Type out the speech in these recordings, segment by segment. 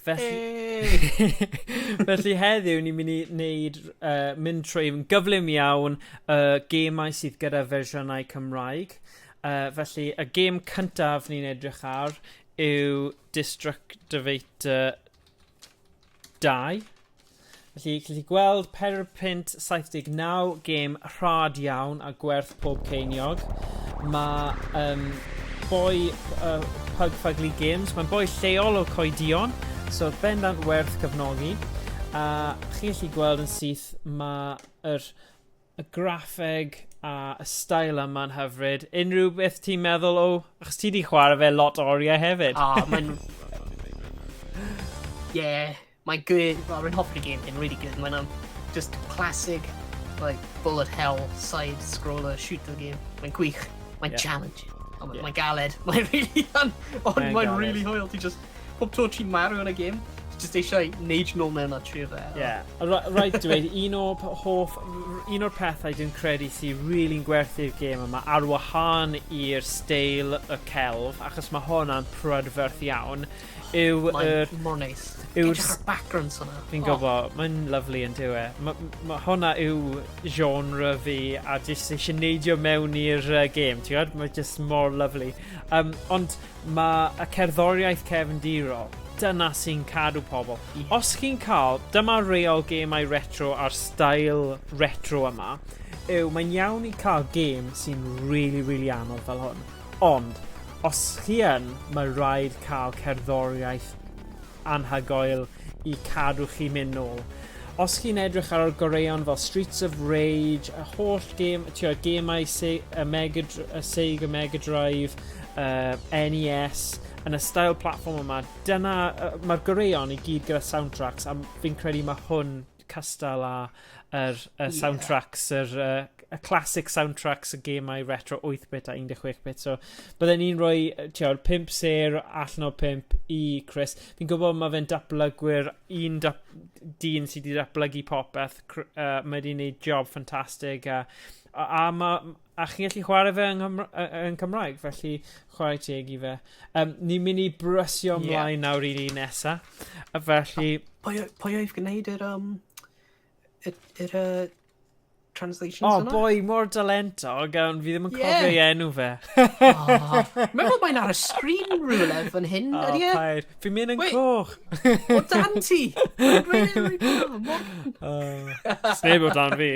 Felly, felly heddiw ni'n mynd i wneud, mynd trwy yn gyflym iawn y gemau sydd gyda fersiynau Cymraeg. Felly y gêm cyntaf ni'n edrych ar yw Destructivator 2. Felly, chi'n gallu gweld 4.79, gêm rhad iawn a gwerth pob ceiniog. Mae boi Pug Fugly Games, mae'n boi lleol o Coedion, so bendant werth cefnogi. A chi'n gallu gweld yn syth, mae y graffeg a y style yma'n hyfryd. Unrhyw beth ti'n meddwl o, achos ti di chwarae fe lot o oriau hefyd. Ah, mae'n... Yeah, mae'n good. Well, rwy'n hoffi'r game hyn, really good. Mae'n just classic, like, bullet hell side-scroller shooter game. Mae'n gwych. Mae'n challenge. Ond mae'n galed. Mae'n really ond mae'n really hwyl. Ti just, pob tro ti'n marw yn y game, ti just eisiau neud nôl mewn a trio fe. Ie. Yeah. Rhaid dweud, un o hoff, un o'r pethau dwi'n credu sy'n really'n gwerthu'r gêm yma, ar wahân i'r steil y celf, achos mae hwnna'n prydferth iawn, yw... Mae'n mor neis. Yw'r Edrych ar backgrounds hwnna. Fi'n gwybod, mae'n lyfli yn dyw e. Ma hwnna yw genre fi a jyst eisiau neidio mewn i'r gêm, ti'n gwybod? Mae jyst mor lyfli. Ond mae y cerddoriaeth cefndirol, dyna sy'n cadw pobl. Os chi'n cael, dyma reol gemau retro a'r style retro yma, yw mae'n iawn i cael gêm sy'n really, really anodd fel hwn. Ond, os chi yn, mae rhaid cael cerddoriaeth anhygoel i cadw chi mynd nôl. Os chi'n edrych ar y goreuon fel Streets of Rage, y holl gêm, ti'n gemau y Mega, y Sega Mega Drive, NES, yn y style platform yma, dyna, mae'r goreuon i gyd gyda soundtracks, a fi'n credu mae hwn cystal â yr soundtracks, y classic soundtracks y gemau retro 8-bit a 16-bit. So, bydden ni'n rhoi, ti'n 5 sêr allan o 5 i Chris. Fi'n gwybod mae fe'n datblygwyr, un dyn sydd wedi datblygu popeth, mae wedi gwneud job ffantastig a chi'n gallu chwarae fe yn Cymraeg, felly chwarae teg i fe. Ni'n mynd i brysio ymlaen nawr i'r un nesa. A felly... Pwy oedd gwneud yr translations O, yna? Boi mor dalentog, ond fi ddim yn cofio ei enw fe. Oh, meddwl mae'n ar y sgrin rhywle fan hyn, O, ydy e? Paid. Fi'n mynd yn Wait. Coch. O dan ti! Sneb o dan fi.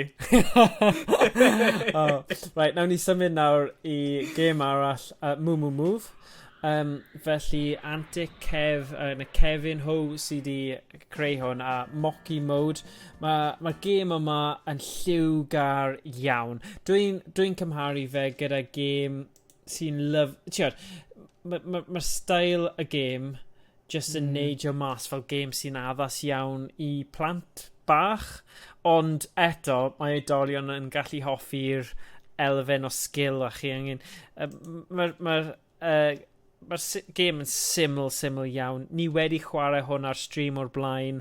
Oh, right, nawn ni symud nawr i gêm arall, Moo Moo Move. Felly, Antic Kev, neu Kevin Ho sydd wedi creu hwn, a Mocky Mode. Mae'r gêm yma yn lliwgar iawn. Dwi'n dwi cymharu fe gyda gêm sy'n lyf... Ti'n mae ma style y gêm just yn neidio mas fel gêm sy'n addas iawn i plant bach, ond eto mae oedolion yn gallu hoffi'r elfen o skill a chi angen... Mae'r ma ma gêm yn syml, syml iawn. Ni wedi chwarae hwn ar stream o'r blaen.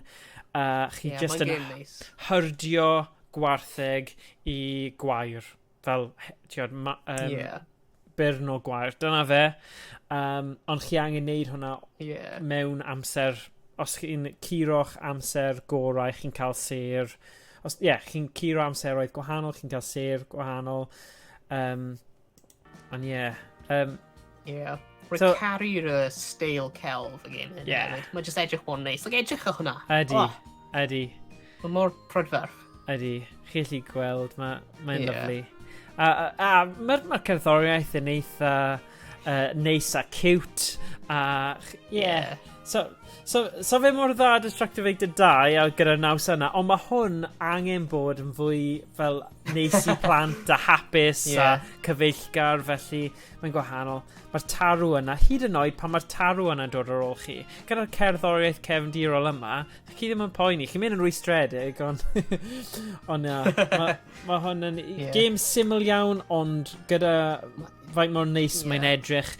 Chi Yeah, just mae'n yn gêm neis. hyrdio gwartheg i gwair. Fel, ti'n gwbod, byrn o gwair. Dyna fe. Ond chi angen neud hwnna mewn amser, os chi'n curo'ch amser gorau, chi'n cael sêr. Os, ie, yeah, chi'n curo amseroedd gwahanol, chi'n cael sêr gwahanol. Ond ie. Yeah, Rwy'n caru'r steil celf y gêm hyn hefyd. Mae jyst edrych mor neis. Like, edrych ar hwnna. Ydy, Oh, ydy, mae mor prydferth. Ydy. Chi'n gallu gweld, mae'n lyfli. A mae'r ma cerddoriaeth yn eitha neis a cute. A, ie. Yeah. So fe mor dda Destructivator 2 a gyda'r naws yna, ond mae hwn angen bod yn fwy fel neis i plant a hapus a cyfeillgar, felly mae'n gwahanol. Mae'r tarw yna, hyd yn oed pan mae'r tarw yna'n dod ar ôl chi, gyda'r cerddoriaeth cefndirol yma, chi ddim yn poeni, chi'n mynd yn rwystredig, ond na, ma hwn yn gêm syml iawn, ond gyda faint mor neis mae'n edrych,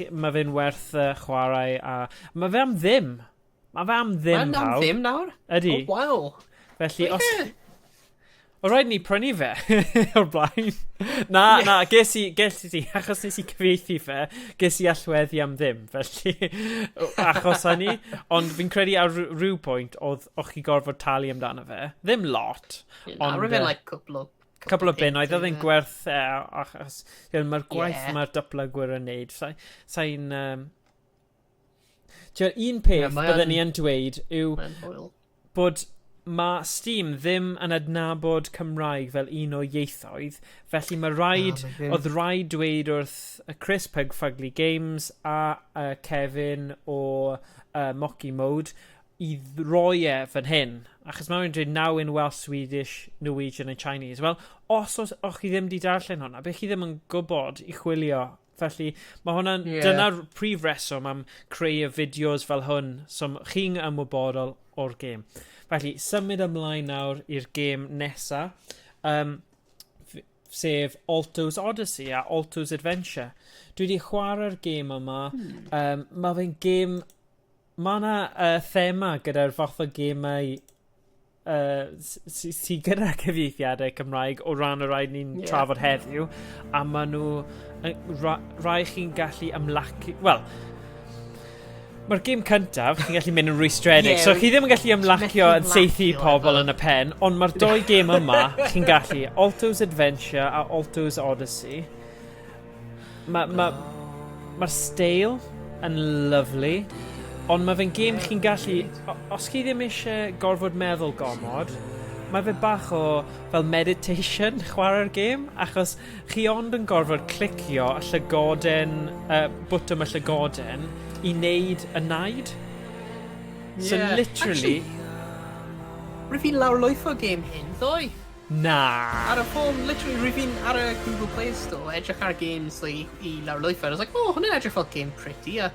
mae fe'n werth chwarae, a mae fe am ddim. Mae fe am ddim, Mae'n am pawb. ddim nawr? Ydy. Oh, wow. Felly, os, O rhaid ni prynu fe o'r blaen. Na, yeah. Na, ges i, achos nes i cyfieithu fe, ges i allweddi am ddim, felly, achos hynny. Ond fi'n credu ar rhyw pwynt, oedd o'ch chi gorfod talu amdano fe. Ddim lot. Yeah, ond, na, fe'n like couple o couple o bunnoedd, oedd e'n gwerth e, achos mae'r gwaith mae'r datblygwyr yn neud. Sa'n... Un peth bydden ni yn dweud yw bod mae Steam ddim yn adnabod Cymraeg fel un o ieithoedd, felly mae rhaid, oh, oedd rhaid dweud wrth Chris Pug Fugly Games a Kevin o Mocky Mode i roi e fan hyn. Achos mae'n dweud "now in Welsh, Swedish, Norwegian and Chinese". Wel, os chi ddim wedi darllen hwnna, beth chi ddim yn gwybod i chwilio. Felly mae hwnna'n... Dyna'r prif reswm am creu y fideos fel hwn. So chi'n ymwybodol o'r gêm. Felly, symud ymlaen nawr i'r gêm nesa, sef Alto's Odyssey a Alto's Adventure. Dwi wedi chwarae'r gêm yma. Mae fe'n gêm... Mae yna thema gyda'r fath o gemau sy gyda cyfieithiadau Cymraeg o ran y rhaid ni'n trafod heddiw, a maen nhw rai chi'n gallu ymlacio. Wel, mae'r gêm cyntaf, chi'n gallu mynd yn rwystredig, so chi ddim yn gallu ymlacio yn saethu pobl yn y pen, ond mae'r doi gêm yma, chi'n gallu, Alto's Adventure a Alto's Odyssey. Mae'r ma, ma steil yn lovely, ond mae fe'n gêm chi'n gallu. Os chi ddim eisiau gorfod meddwl gormod, mae fe bach o fel meditation chwarae'r gêm, achos chi ond yn gorfod clicio y llygoden, bwtwm y llygoden, i wneud y naid. So literally. Actually, rwy fi'n lawrlwytho gêm hyn ddoe. Na! Ar y ffôn, literally, rwy fi'n ar y Google Play Store, edrych ar games, like, i lawrlwytho. I was like, "Oh, hwnna'n edrych fel game pretty." A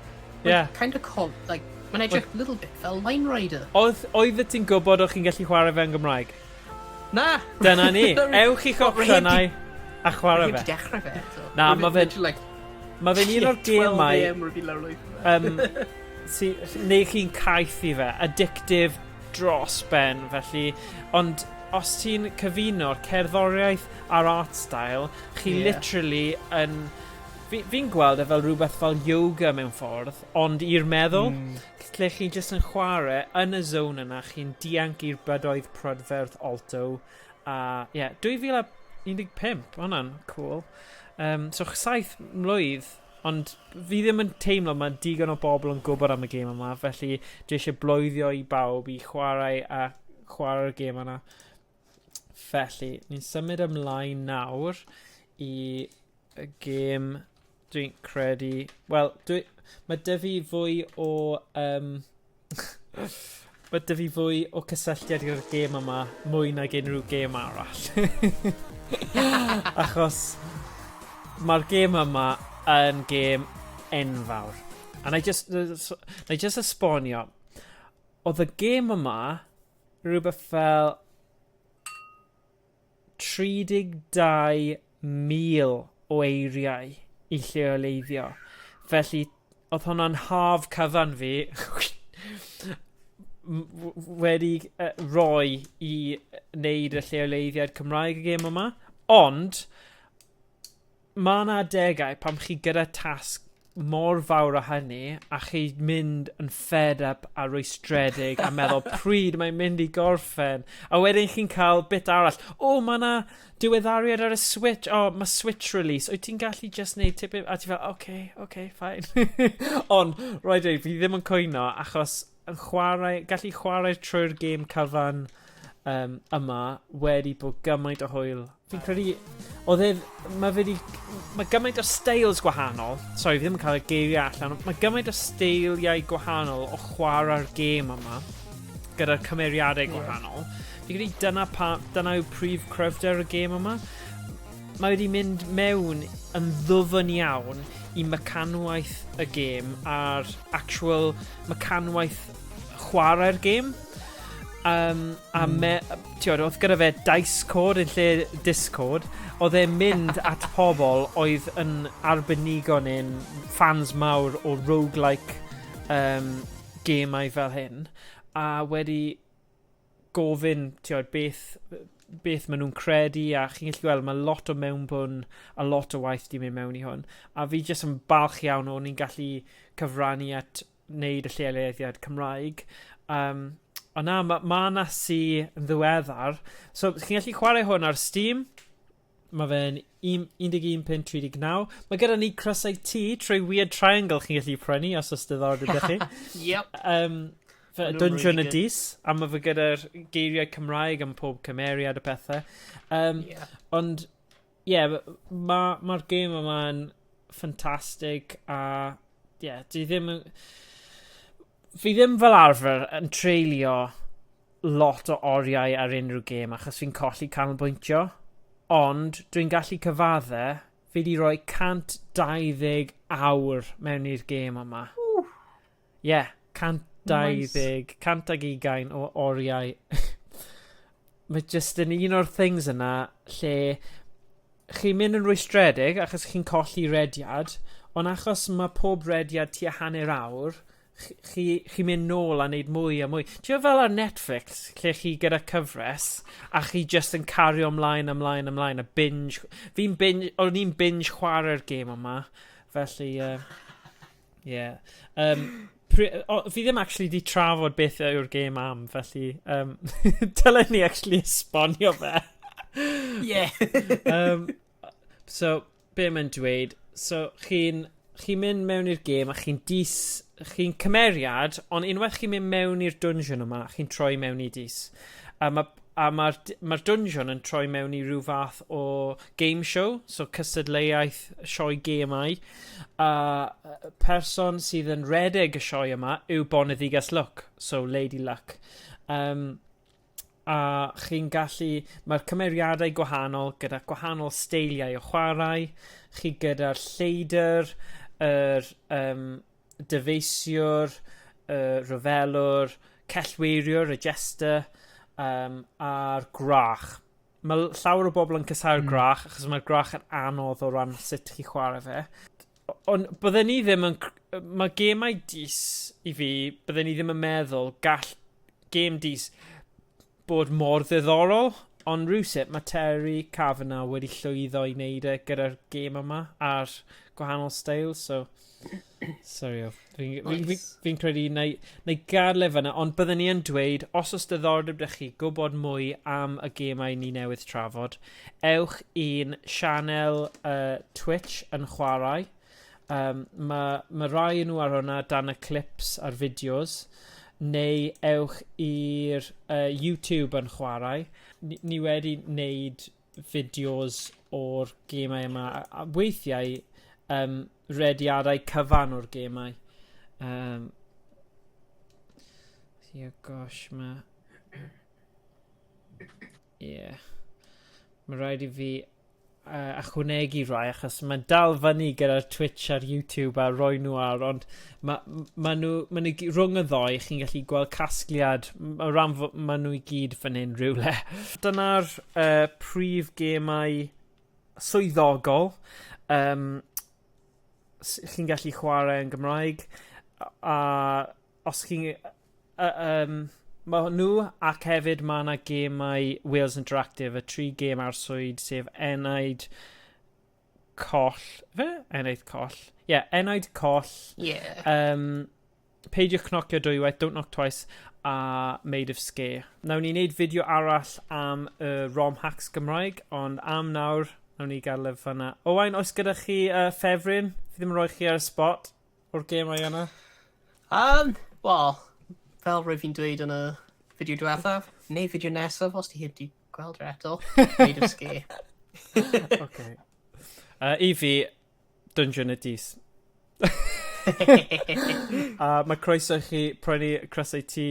kind of, like, mae'n edrych little bit fel Line Rider. Oedd ti'n gwybod o'ch chi'n gallu chwarae fe yn Gymraeg? Na! Dyna ni. Ewch i'ch opsiynau a chwarae fe. Rwy dechrau fe eto. Na, like, mae fe'n un o'r gemau 12 am rwy fi'n lawrlwytho fe. Neu chi'n caeth i fe, addictive dros ben, felly, ond os ti'n cyfuno'r cerddoriaeth a'r art style, chi literally yn... Fi gweld e fel rhywbeth fel yoga mewn ffordd, ond i'r meddwl, lle chi'n just yn chwarae yn y zone yna, chi'n dianc i'r bydoedd prydferth Alto, a ie, yeah, 2015, hwnna'n cool. So 7 mlwydd, ond fi ddim yn teimlo mae digon o bobl yn gwybod am y gêm yma, felly dwi eisiau bloeddio i bawb i chwarae a chwarae'r gêm yna. Felly, ni'n symud ymlaen nawr i y gêm dwi'n credu. Wel, mae 'da fi fwy o cysylltiad gyda'r gêm yma mwy nag unrhyw gêm arall. Achos mae'r gêm yma yn gêm enfawr. A na i just esbonio. Oedd y gêm yma rhywbeth fel 32,000 o eiriau i lleoleiddio. Felly, oedd hwnna'n haf cyfan fi wedi roi i wneud y lleoleiddiad Cymraeg y gêm yma. Ond, mae yna adegau pam chi gyda tasg mor fawr â hynny a chi mynd yn fed up a rwystredig a meddwl pryd mae'n mynd i gorffen, a wedyn chi'n cael bit arall, "O, oh, mae yna diweddariad ar y Switch, o, oh, mae Switch release, wyt ti'n gallu just neud tipyn?" A ti fel, Okay, fine." Ond rhaid dweud, fi ddim yn cwyno achos yn chwarae gallu chwarae trwy'r gêm cyfan yma wedi bod gymaint o hwyl. Fi'n credu, oedd e, mae fe di, mae gymaint o styles gwahanol, sorry, fi ddim yn cael y geiriau allan, mae gymaint o steiliau gwahanol o chwarae'r gêm yma, gyda'r cymeriadau gwahanol. Fi'n credu dyna yw prif cryfder y gêm yma. Mae wedi mynd mewn yn ddwfn iawn i mecanwaith y gêm a'r actual mecanwaith chwarae'r gêm. A ti'od, oedd gyda fe Dice Code yn lle Discord, oedd e'n mynd at pobl oedd yn arbenigo neu'n fans mawr o roguelike gemau fel hyn, a wedi gofyn, ti'od, beth beth maen nhw'n credu, a chi'n gallu gweld mae lot o mewnbwn a lot o waith di mynd mewn i hwn. A fi jyst yn balch iawn o'n i'n gallu cyfrannu at wneud y lleoliad Cymraeg. Ond na, mae ma 'na si yn ddiweddar. So, chi'n gallu chwarae hwn ar Steam. Mae fe'n £11.39. Mae gyda ni crysau T trwy Weird Triangle chi'n gallu prynu os oes diddordeb 'da chi. Yep. Fe, Ma' nhw'n Dungeon really y good. Dis, a mae fe gyda'r geiriau Cymraeg am pob cymeriad a pethau. Ond, ie, yeah, mae'r ma gêm yma'n ffantastig a, ie, yeah, dwi ddim yn... Fi ddim fel arfer yn treulio lot o oriau ar unrhyw gêm achos fi'n colli canolbwyntio, ond dwi'n gallu cyfadde fi wedi rhoi 120 awr mewn i'r gêm yma. Ie, yeah, 120, 120 o oriau. Mae jyst yn un o'r things yna lle chi'n mynd yn rwystredig achos chi'n colli rediad, ond achos mae pob rediad tua hanner awr, chi mynd nôl a wneud mwy a mwy. Ti'n fel ar Netflix, lle chi gyda cyfres, a chi just yn cario ymlaen, ymlaen, ymlaen, a binge. O'n i'n binge chwarae'r gêm yma, felly, yeah. O, fi ddim actually di trafod beth yw'r gêm am, felly dylen ni actually esbonio fe. So, be mae'n dweud, so chi'n chi mynd mewn i'r gêm a chi'n dis, chi'n cymeriad, ond unwaith chi'n mynd mewn i'r dungeon yma, chi'n troi mewn i dis. A mae'r a mae'r ma dungeon yn troi mewn i rhyw fath o game show, so cystadleuaeth sioe gemau. A person sydd yn redeg y sioe yma yw Boneddiges Lwc, so Lady Luck. A chi'n gallu... Mae'r cymeriadau gwahanol gyda gwahanol steiliau o chwarae. Chi gyda'r lleidr, yr dyfeisiwr, y rhyfelwr, cellweiriwr, y jester, a'r gwrach. Mae llawer o bobl yn casáu'r gwrach, achos mae'r gwrach yn anodd o ran sut chi chwarae fe. Ond bydden ni ddim yn... Mae gemau dis i fi, bydden ni ddim yn meddwl gall gêm dis bod mor ddiddorol, ond rhywsut mae Terry Cavanagh wedi llwyddo i wneud e gyda'r gêm yma a'r gwahanol styles, so sorry, fi fi credu na i gadw e fyna, ond byddwn ni yn dweud, os oes diddordeb 'da chi gwybod mwy am y gemau ni newydd trafod, ewch i'n sianel Twitch yn chwarae. Mae ma rai nhw ar hwnna dan y clips a'r fideos, neu ewch i'r YouTube yn chwarae. Ni wedi wneud fideos o'r gemau yma, a weithiau rediadau cyfan o'r gemau. Yeah, gosh, mae... Yeah. Mae rhaid i fi ychwanegu rai achos mae'n dal fyny gyda'r Twitch a'r YouTube a roi nhw ar, ond ma nhw rhwng y ddoi chi'n gallu gweld casgliad, ma, ran, ma nhw i gyd fan hyn rhywle. Dyna'r prif gemau swyddogol. Chi'n gallu chwarae yn Gymraeg a os chi'n mae nhw ac hefyd mae yna gemau Wales Interactive, y tri gêm arswyd, sef Enaid Coll, fe? Enaid Coll. Ie, yeah, Enaid Coll. Peidiwch Cnocio Dwywaith, Don't Knock Twice, a Maid of Sker. Nawn ni wneud fideo arall am y ROM hacks Gymraeg, ond am nawr, nawn ni gael e fyna. Owain, oes gyda chi ffefryn? Fi ddim yn rhoi chi ar y spot o'r gemau yna. Wel, fel rwy fi'n dweud yn y fideo diwethaf, neu fideo nesaf, os ti heb di gweld e eto, Maid of Sker. Okay. I fi, Dungeon y Dis. A mae croeso i chi prynu crysau T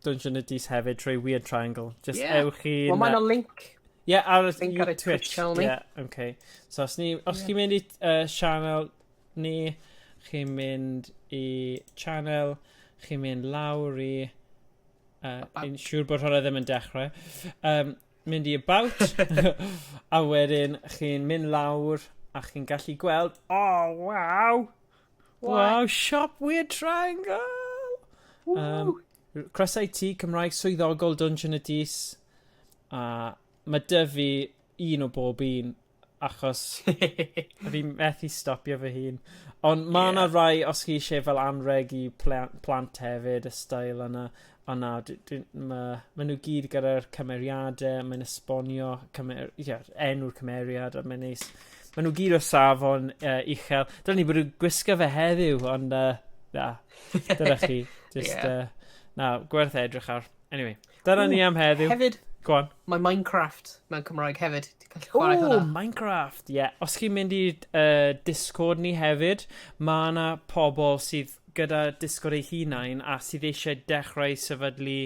Dungeon y Dis hefyd trwy Weird Triangle. Just ewch i... Wel, mae'n o link. Ie, yeah, ar y Link ar y Twitch channel ni. Yeah, okay. So os chi'n mynd i channel ni, chi'n mynd i channel, chi'n mynd lawr i... About. Fi'n siŵr bod hwnna ddim yn dechrau. Mynd i about, a wedyn chi'n mynd lawr a chi'n gallu gweld, oh, wow! Wow, shop Weird Triangle! Woo! Crysau T Cymraeg swyddogol Dungeon y Dis. A Mae 'da fi un o bob un, achos fi methu stopio fy hun. Ond mae yna rai, os chi eisiau fel anreg i plant hefyd, y steil yna. Ond na, ma nhw gyd gyda'r cymeriadau, mae'n esbonio yeah, enw'r cymeriad, a mae'n neis. Mae nhw gyd o safon uchel. Dyna ni bod nhw'n gwisgo fe heddiw, ond na, dyna chi. Just, na, gwerth edrych ar. Anyway, dyna ni am heddiw. Hefyd, Go on. Mae Minecraft mewn Cymraeg hefyd. Ti'n gallu chwarae O, hwnna. Minecraft, ie. Yeah. Os chi'n mynd i Discord ni hefyd, mae yna pobl sydd gyda Discord eu hunain a sydd eisiau dechrau sefydlu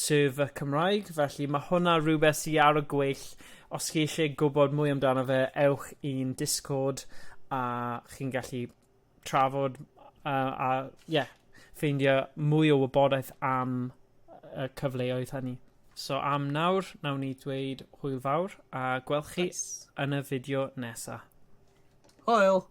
server Cymraeg. Felly mae hwnna rhywbeth sydd ar y gweill. Os chi eisiau gwybod mwy amdano fe, ewch i'n Discord a chi'n gallu trafod a yeah, ffeindio mwy o wybodaeth am y cyfleoedd hynny. So am nawr, nawn ni dweud hwyl fawr a gweld chi yn y fideo nesaf. Hwyl!